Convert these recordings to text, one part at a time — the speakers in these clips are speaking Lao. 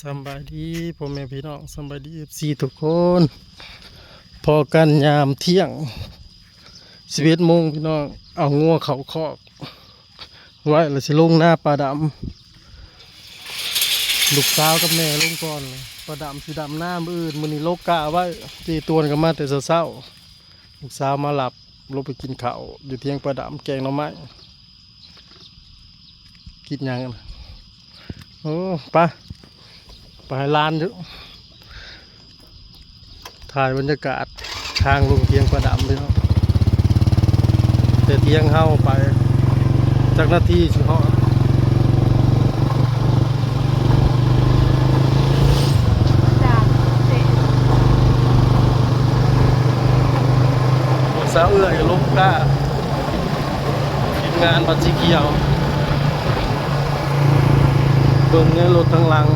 ສຳບາຍດີພໍ່ແມ່ພີ່ນ້ອງ ສຳບາຍດີເອັຟຊີທຸກຄົນ. ພໍ້ກັນຍາມທ່ຽງ ສິບເອັດໂມງພີ່ນ້ອງ ເອົາງົວເຂົ້າຄອກໄວ້ ແລ້ວຊິລົງນາປາດຳ. ລູກສາວກັບແມ່ລົງກ່ອນ ປາດຳຊິດຳນາມື້ອື່ນ. ມື້ນີ້ລົກກ້າໄວ້ ເຈຕວນກໍມາແຕ່ເຊົ້າໆ ລູກສາວມາຮັບ ລົງໄປກິນເຂົ້າຢູ່ທຽງປາດຳ ແກງໜໍ່ໄມ້. ກິນຫຍັງ? ໂອ້ ໄປ ໄປໃຫ້ຫຼານຢູ່ ຖ່າຍບັນຍາກາດທາງລົງທຽງປາດຳພີ່ນ້ອງ. ແຕ່ທຽງເຮົາໄປຈັກນາທີຊິຮອດ? ສາວເອື້ອຍລົງກ້າ ທີມງານບັດສີຂຽວ ເບິ່ງແນ່ລົດທາງຫຼັງ.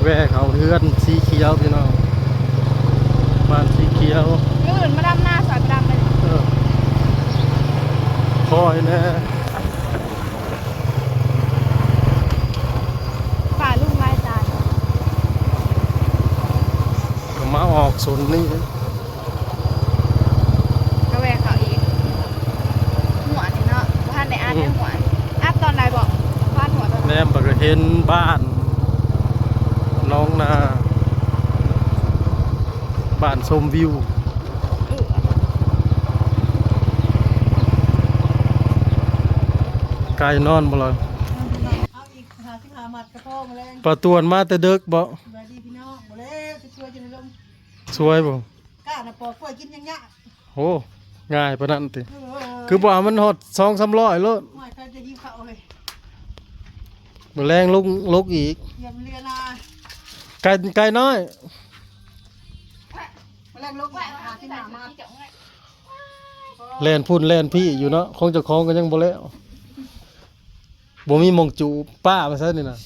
ແວ່ເຂົ້າເຮືອນສີຂຽວພີ່ນ້ອງ ບ້ານສີຂຽວ. ມື້ອື່ນມາດຳນາ ສາຍປາດຳໄປ. ເອີ ຂໍໃຫ້ແນ່. ປາລຸງລາຍຕາຍ ກໍມາອອກສົນນີ້ ກະແວ່ເຂົ້າອີກ. ຫົວນີ້ເນາະ ບໍ່ທັນໄດ້ອັດເດ້ ອືມ ຫົວ ອັດຕອນໃດບໍ່? ພັນຫົວຕອນ ແນມໄປກໍເຫັນບ້ານໜອງນາ ບ້ານຊົມວິວ. ໄກ່ນອນບໍ່ລະ? ເອົາອີກຫ້າສິບຫ້າມັດກະພໍ ມື້ແລງ. ປາຕວນມາແຕ່ເດິກບໍ່? ສະບາຍດີພີ່ນ້ອງ. ບໍ່ແລ້ວ ຊິຊ່ວຍຈະໄດ້ລົງ. ຊ່ວຍບໍ່? ກ້ານະ ປອກກ້ວຍກິນຍັງຍາກ. ໂອ້ ງ່າຍປານນັ້ນຕິ? ເອີ ຄືບໍ່ເອົາມັນຮອດສອງສາມຮ້ອຍໂລດ. ໂອ້ຍ ໃຜຈະຫິວເຂົ້າເຮີ້ຍ. ມື້ແລງລົງ ລົງອີກ. ຢ່າເວລາ ໄກ່ ໄກ່ນ້ອຍ. ແລ່ນລົງໄປຫາທີ່ໜ້າມາ ແລ່ນພຸ້ນແລ່ນພີ້ຢູ່ເນາະ ຂອງເຈົ້າຂອງກໍຍັງບໍ່ແລ້ວ ບໍ່ມີໝ່ອງຈູບ. ປ້າໄປໃສນີ້ນະ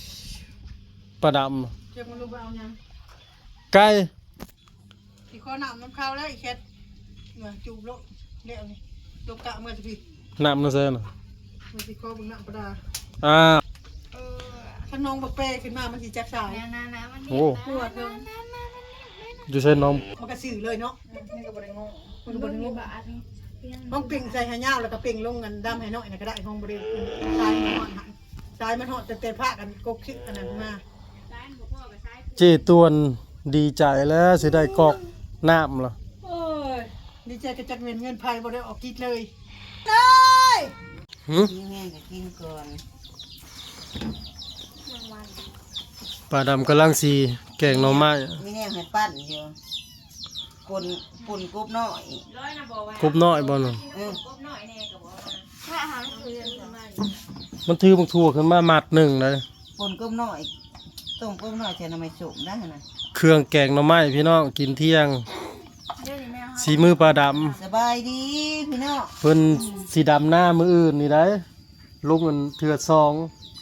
ປ້າດຳ? ເກັບມັນລົງໄປເອົາຫຍັງ? ໄກ່ ຊິຂໍນ້ຳນຳເຂົາແລ້ວ ອີແຄດ ມາຈູບໂລດ ແລ້ວນີ້ ລົງກະເມືອຊິພີ້. ນ້ຳນຳໃສນະ? ມັນຊິຂໍເບິ່ງນ້ຳປະດາ. ອ່າ ເອີ ຄັນໜອງບັກແປຂຶ້ນມາ ມັນຊິຈັກສາຍ. ໂອ້ ປວດເດີ. ຢູ່ໃສໜອງ? ມັນກະຊື່ເລີຍເນາະ ມັນກະບໍ່ໄດ້ງໍ ມັນກະບໍ່ໄດ້ງໍ. ຫ້ອງເປັ່ງໃສ່ໃຫ້ຍາວ ແລ້ວກະເປັ່ງລົງອັນດຳໃຫ້ໜ້ອຍນະກະໄດ້ ຫ້ອງບໍ່ໄດ້ ສາຍມັນຮອດ ສາຍມັນຮອດ ແຕ່ ແຕ່ພາກັນກົກຄິດອັນນັ້ນມາ. ເຈ້ຕວນດີໃຈແລ້ວ ຊິໄດ້ກອກນ້ຳລະ. ໂອ້ຍ ດີໃຈກະຈັກແມ່ນເງິນໃຜ ບໍ່ໄດ້ອອກກິດເລີຍ. ເອີຍ ຫື? ມີແຮງກະກິນກ່ອນ. ປ້າດຳກຳລັງຊິແກງໜໍ່ໄມ້ ມີແນວໃຫ້ປັ້ນຢູ່ ປົ່ນ ປົ່ນກົບນ້ອຍ. ກົບນ້ອຍບໍ່ນະ? ເອີ ມັນຖືບັກຖົ່ວຂຶ້ນມາມັດໜຶ່ງໃດ໋. ປົ່ນກົບນ້ອຍ ຕົ້ມກົບນ້ອຍໃສ່ໜໍ່ໄມ້ສົ້ມໄດ້ຫັ້ນນະ. ເຄື່ອງແກງໜໍ່ໄມ້ພີ່ນ້ອງ ກິນທ່ຽງ ສີມືປ້າດຳ. ສະບາຍດີພີ່ນ້ອງ ເພິ່ນຊິດຳນາມື້ອື່ນນີ້ໃດ໋. ລົງອັນເທື່ອສອງ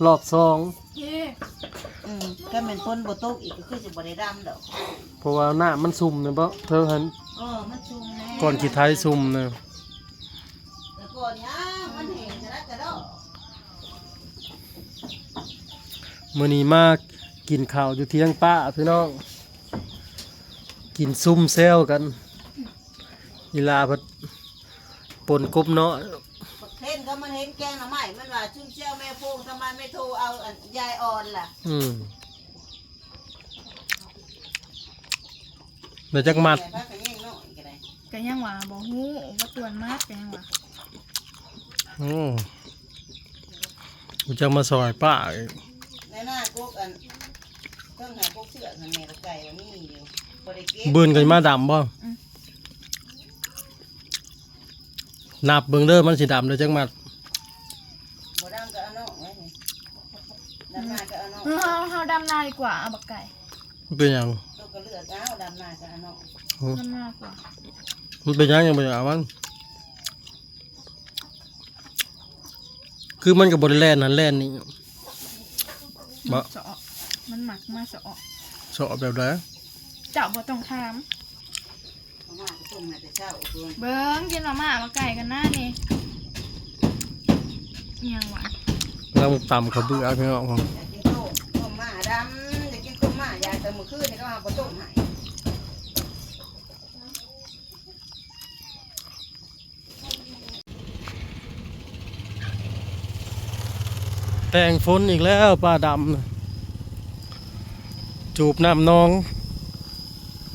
ລອບສອງ. ເອີ ອືມ ຄັນແມ່ນຝົນບໍ່ຕົກອີກກໍຄືຊິບໍ່ໄດ້ດຳດອກ ເພາະວ່ານ້ຳມັນຊຸ່ມແມ່ນບໍ່ເທີງຫັ້ນ. ເອີ ມັນຊຸ່ມແລ້ວ ກ່ອນຂີ້ໄຖຊຸ່ມນະ. ແຕ່ກ່ອນຫຍັງມັນແຫ້ງກະດັກກະດໍ້. ມື້ນີ້ມາກິນເຂົ້າຢູ່ທຽງປ້າພີ່ນ້ອງ ກິນຊຸ່ມແຊວກັນ. ອີຫຼ້າເພິ່ນ ປົ່ນກົບນ້ອຍ. ບັກເພັນກໍມັນເຫັນແກງໜໍ່ໄມ້ ມັນວ່າຊຸ່ມແຊວແມວໂພງ ທຳໄມໄມ່ໂທເອົາອັນຍາຍອ່ອນລະ? ອືມ ໄດ້ຈັກມັດ? ແຕ່ວ່າກໍຍັງນ້ອຍກໍໄດ້ ກໍຍັງວ່າບໍ່ຮູ້ວ່າຕວນມັດ ກໍຍັງວ່າ. ໂອ້ ຮູ້ຈັກມາຊ່ອຍປ້າອີກ. ໃນໜ້າກົກອັນ ເທິງຫາກົກເຊືອກຫັ້ນແມ່ນ ໄກ່ວ່າມີຢູ່ ບໍ່ໄດ້ເກັບ. ບືນກໍຊິມາດຳບໍ່? ອືມ. ນັບເບິ່ງເດີ ມັນຊິດຳໄດ້ຈັກມັດ? ບໍ່ດຳກໍເອົານ້ອງໄວ້ນີ້ ດຳນາກໍເອົານ້ອງ. ເຮົາ ເຮົາດຳນາດີກວ່າ ເອົາບັກໄກ່. ມັນເປັນຫຍັງ? ຕົກກໍເລືອດເອົາ ດຳນາກໍເອົານ້ອງ. ຫື? ດຳນາກວ່າ. ມັນເປັນຫຍັງ ຍັງບໍ່ຢາກເອົາມັນ? ຄືມັນກໍບໍ່ໄດ້ແລ່ນຫັ້ນແລ່ນນີ້ ມັນເສາະ ມັນມັກມາເສາະ. ເສາະແບບໃດ? ເຈົ້າບໍ່ຕ້ອງຖາມ. ເບິ່ງ ກິນມາມ່າມາໄກ່ກັນນະນີ້. ອີຫຍັງຫວາ? ກຳລັງຕຳເຂົ້າເບືອກພີ່ນ້ອງ. ຢາກກິນຕົ້ມ ຕົ້ມໝ້າດຳ ຢາກກິນຕົ້ມໝ້າ ຢາກ ແຕ່ມື້ຄືນນີ້ເຂົາຫາບໍ່ຕົ້ມໃຫ້. ແຕ່ງຝົນອີກແລ້ວ ປາດຳ ຈູບນ້ຳໜອງ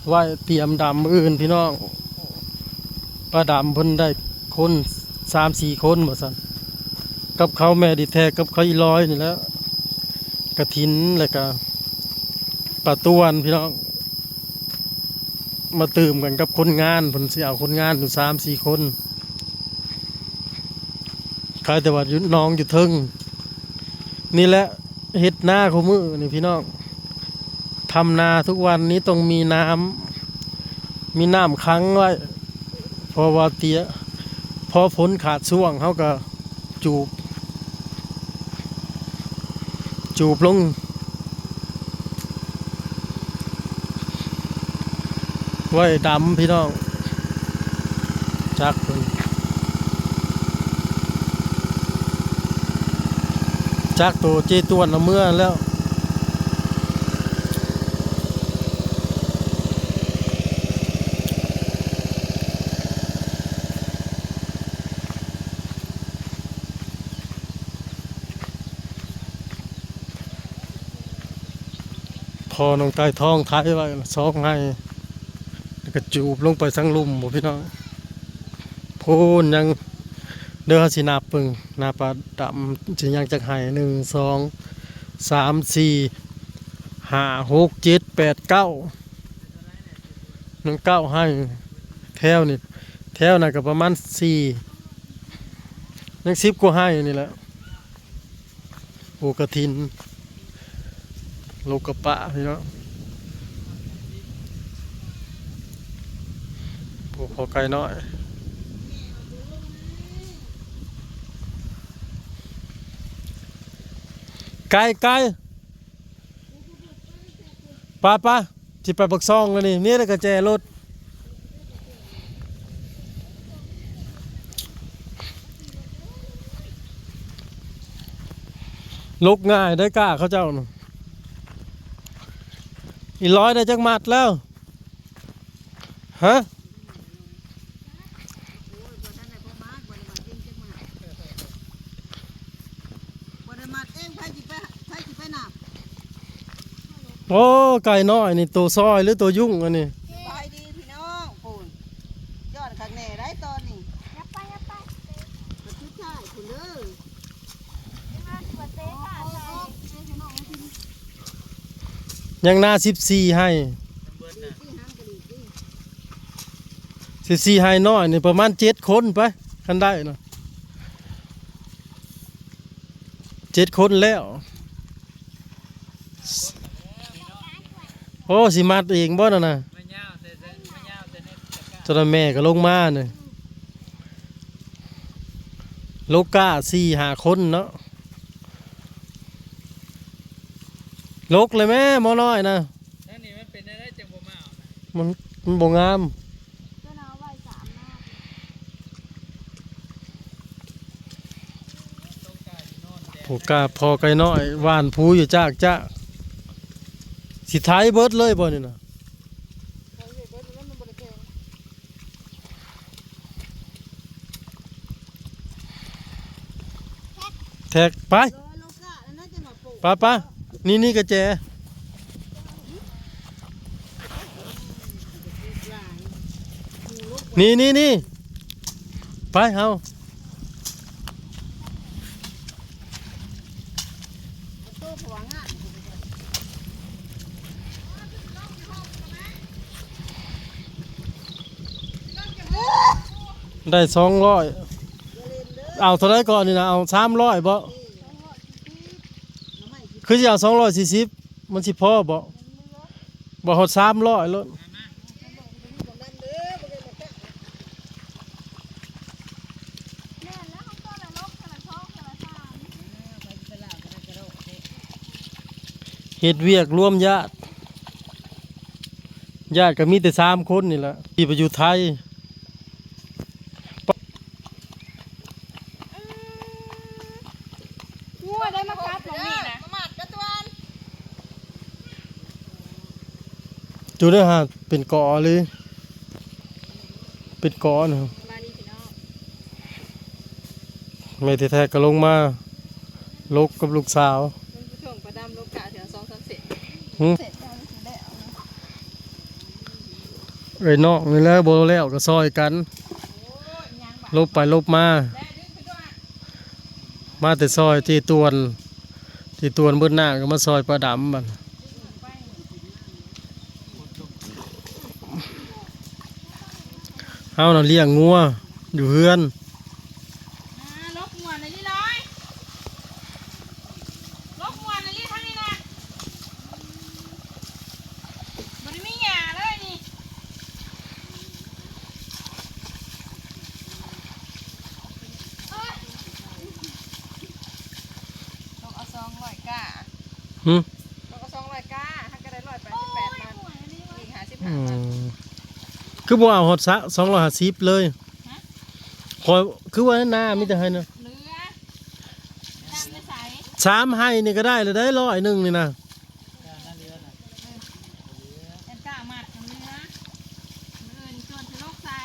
ໄວ້ຕຽມດຳມື້ອື່ນພີ່ນ້ອງ. ປາດຳເພິ່ນໄດ້ຄົນສາມສີ່ຄົນວ່າຊັ້ນ ກັບເຂົາແມ່ດີແທ້ ກັບເຂົາອີຫຼອຍນີ້ແຫຼະ ກະຖິນ ແລ້ວກະປາຕ່ວນພີ່ນ້ອງ. ມາຕື່ມກັນກັບຄົນງານ ເພິ່ນຊິເອົາຄົນງານຢູ່ສາມສີ່ຄົນ. ຂາຍແຕ່ວ່າຢູ່ໜອງຢູ່ເທິງນີ້ແຫຼະ ເຮັດນາຄູ່ມື້ນີ້ພີ່ນ້ອງ. ທຳນາທຸກວັນນີ້ຕ້ອງມີນ້ຳ ມີນ້ຳຂັງໄວ້ ເພາະວ່າເຕຍ ພໍຝົນຂາດຊ່ວງ ເຮົາກໍຈູບ ຈູບລົງໄວ້ດຳພີ່ນ້ອງ. ຈັກເພິ່ນ ຈັກໂຕເຈຕ່ວນເອົາເມືອແລ້ວ. ພໍ່ນ້ອງໄກ່ທອງໄຖໄວ້ສອງໄຮ່ ແລ້ວກໍຈູບລົງໄປທາງລຸ່ມພຸ້ນພີ່ນ້ອງ. ພຸ້ນຍັງ ເດີ ເຮົາຊິນັບເບິ່ງ ໜ້າປາດຳຊິຍັງຈັກໄຮ່ ໜຶ່ງ ສອງ ສາມ ສີ່ ຫ້າ ຫົກ ເຈັດ ແປດ ເກົ້າ ຍັງເກົ້າໄຮ່. ແຖວນີ້ ແຖວນັ້ນກໍປະມານສີ່ ຍັງສິບກວ່າໄຮ່ນີ້ແຫຼະ. ໂອ້ ກະຖິນ ໂລກກະປະພີ່ນ້ອງ. ໂອ້ ພໍ່ໄກ່ນ້ອຍ ໄກ່ ໄກ່ ໄປ ໄປ ຊິໄປປາກຊ່ອງແລ້ວນີ້ ນີ້ແຫຼະກະແຈລົດ. ລົກງ່າຍໄດ໋ກ້າເຂົາເຈົ້ານະ. ອີຫຼອຍໄດ້ຈັກມັດແລ້ວ? ຮະ? ບໍ່ໄດ້ມັດເອງ ໃຜຊິໄປ ໃຜຊິໄປນັບ? ໂອ້ ໄກ່ນ້ອຍນີ້ ໂຕຊອຍ ຫຼື ໂຕຍຸງອັນນີ້? ສະບາຍດີພີ່ນ້ອງ ພຸ້ນ ຍ້ອນຄັກແນ່ໄດ໋ຕອນນີ້ ຢ່າໄປ ຢ່າໄປ ມັນສຸດທ້າຍພຸ້ນເດີ. ຍັງນາສິບສີ່ໄຮ່ ສິບສີ່ໄຮ່ນ້ອຍນີ້ປະມານເຈັດຄົນໄປ ຄັນໄດ້ນະ ເຈັດຄົນແລ້ວ. ໂອ້ ຊິມັດເອງບໍ່ນັ້ນນະ? ຕອນນັ້ນແມ່ກໍລົງມານີ້ ໂລກກະສີ່ຫ້າຄົນເນາະ. ລົກເລີຍແມ່ໝໍນ້ອຍນະ. ນັ້ນນີ້ມັນເປັນແນວໃດຈັ່ງບໍ່ມາເອົານະ? ມັນ ມັນບໍ່ງາມ. ໂອ້ ກາພໍ່ໄກ່ນ້ອຍ ຫວ່ານພູຢູ່ຈາກຈະ ຊິໄຖເບິດເລີຍບໍ່ນີ້ນະ? ແທັກໄປ ໄປ ໄປ ນີ້ ນີ້ກະແຈ ນີ້ ນີ້ ນີ້ ໄປເຮົາ. ໄດ້ສອງຮ້ອຍ ເອົາເທົ່າໃດກ່ອນນີ້ນະ? ເອົາສາມຮ້ອຍບໍ່? ຄືຊິເອົາສອງຮ້ອຍສີ່ສິບ ມັນຊິພໍບໍ່? ບໍ່ຮອດສາມຮ້ອຍໂລດ. ເຮັດວຽກລວມຍາດ ຍາດກໍມີແຕ່ສາມຄົນນີ້ແຫຼະ ທີ່ໄປຢູ່ໄທ. งัວໄດ້ມາກັດໝ່ອງນີ້ນະ ມາໝາດກັດຕະວັນ ຢູ່ເດີຫາ ເປັນເກາະເລີຍ ເປັນເກາະນະ ສະບາຍດີພີ່ນ້ອງ ແມ່ແທ້ໆກໍລົງມາລົກກັບລູກສາວ ເບິ່ງຜູ້ຊົງປາດຳລົກກະເທື່ອສອງສາມເສນ ຫື ເອີຍ ນ້ອງນີ້ແຫຼະ ບໍ່ແລ້ວກໍຊ່ອຍກັນ ໂອ້ຍ ຍ່າງບາດ ລົບໄປລົບມາ ມາແຕ່ຊ່ອຍເຈຕວນ ເຈຕວນເບິດນ້ຳກໍມາຊ່ອຍປາດຳບັດ ເຮົານະລ້ຽງງົວຢູ່ເຮືອນ ອ່າ ລົກງົວໜ້ອຍລີ້ລອຍ ລົກງົວໜ້ອຍລີ້ທາງນີ້ນະ ບໍ່ໄດ້ມີຫຍ້າເລີຍນີ້ ຕົກເອົາສອງຮ້ອຍກ້າ ຫຶ ຕົກເອົາສອງຮ້ອຍກ້າ ຫາກະໄດ້ຮ້ອຍແປດສິບແປດບາດ ອີກຫ້າສິບຫ້າບາດ ອືມ ຄືບໍ່ເອົາຮອດສະ ສອງຮ້ອຍຫ້າສິບເລີຍ ຮະ ຂ້ອຍຄືວ່ານາມີແຕ່ໄຮ່ນະ ເຫຼືອ ສາມໄຮ່ນີ້ກໍໄດ້ແລ້ວໄດ໋ ຮ້ອຍໜຶ່ງນີ້ນະ ເອີ ອັນກ້າມັດເຫຼືອ ມື້ອື່ນຊວນຊິລົກໃສ່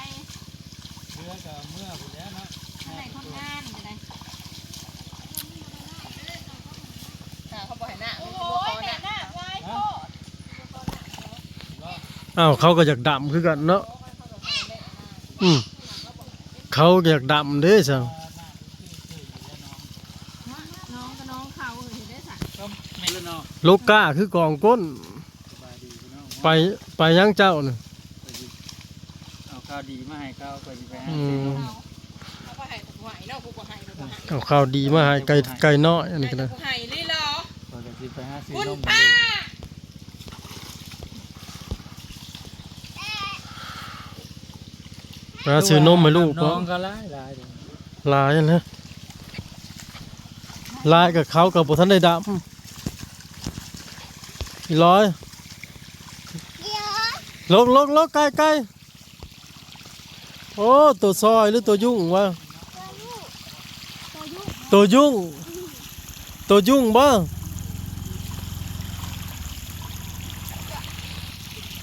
ເຮືອກໍເມືອພຸ້ນແຫຼະເນາະ ອັນໃດຄົນງານກໍໄດ້ ຖ້າເຂົາບໍ່ໃຫ້ນະ ໂອ້ຍ ແມ່ນນະຫຼາຍໂພດ ອ້າວ ເຂົາກໍຢາກດຳຄືກັນເນາະ ອືມ ເຂົາກໍຢາກດຳເດ້ຊະ ນ້ອງກໍນ້ອງເຂົາເອີຍ ເຮັດໄດ້ຊະ ລົກກ້າຄືກອງກົ້ນ ສະບາຍດີພີ່ນ້ອງ ໄປ ໄປຫຍັງເຈົ້ານະ ຂ້ອຍຊິເອົາຂ່າວດີມາໃຫ້ເຂົາ ຂ້ອຍຊິໄປຫາ ອືມ ຊື້ນົມ ເອົາໄປໃຫ້ຜູ້ໃຫ້ເນາະ ຜູ້ບໍ່ໃຫ້ກໍບໍ່ໃຫ້ ເອົາຂ່າວດີມາໃຫ້ໄກ່ ໄກ່ນ້ອຍອັນນີ້ກໍໄດ້ ໃຫ້ຜູ້ໃຫ້ລີ້ລອ ຂ້ອຍກໍຊິໄປຫາຊື້ນົມ ຄຸນປ້າ ຫາຊື້ນົມໃຫ້ລູກ ນ້ອງກໍຫຼາຍ ຫຼາຍເດ້ ຫຼາຍຫັ້ນແຫຼະ ຫຼາຍກໍເຂົາກໍບໍ່ທັນໄດ້ດຳ ອີຫຼອຍ ລົກໆໆ ໄກ່ໆ ໂອ້ ໂຕຊອຍຫຼືໂຕຍຸງວະ ໂຕຍຸງ ໂຕຍຸງ ໂຕຍຸງບໍ່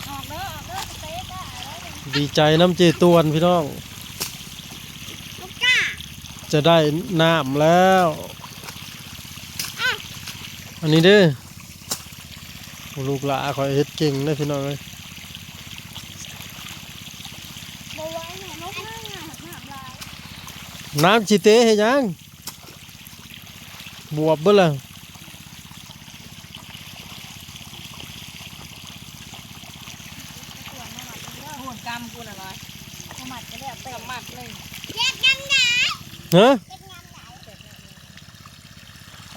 ອອກເດີ ອອກເດີ ສະເຕກ ດີໃຈນຳເຈຕວນພີ່ນ້ອງ ລູກກ້າ ຈະໄດ້ນ້ຳແລ້ວ ອ່ະ ອັນນີ້ເດ້ ໂອ້ ລູກຫຼາຂ້ອຍເຮັດເກັ່ງເດ້ພີ່ນ້ອງເອີຍ ບໍ່ໄຫວແມ່ ລົງມາ ນ້ຳຫຼາຍ ນ້ຳຊິເຕະເຮັດຫຍັງ ບວບເບິດລະ ໂຫນກຳພຸ້ນນະລອຍ ບໍ່ມັດກໍແລ້ວແຕ່ ມັດເລີຍ ເຮັດງານໄດ້ ຮະ ເຮັດງານໄດ້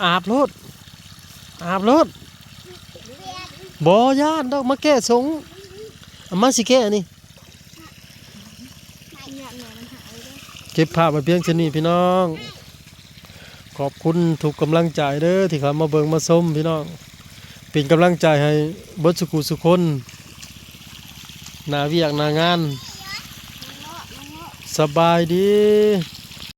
ອາບໂລດ ອາບໂລດ ບໍ່ຢ້ານດອກ ມາແກ້ສົງ ເອົາມາຊິແກ້ອັນນີ້ ເກັບພາບໄວ້ພຽງເທົ່ານີ້ພີ່ນ້ອງ ຂອບຄຸນທຸກກຳລັງໃຈເດີທີ່ເຂົ້າມາເບິ່ງມາຊົມພີ່ນ້ອງ ເປັນກຳລັງໃຈໃຫ້ເບິດສຸຜູ້ສຸຄົນ ໜ້າວຽກໜ້າງານ ສະບາຍດີ.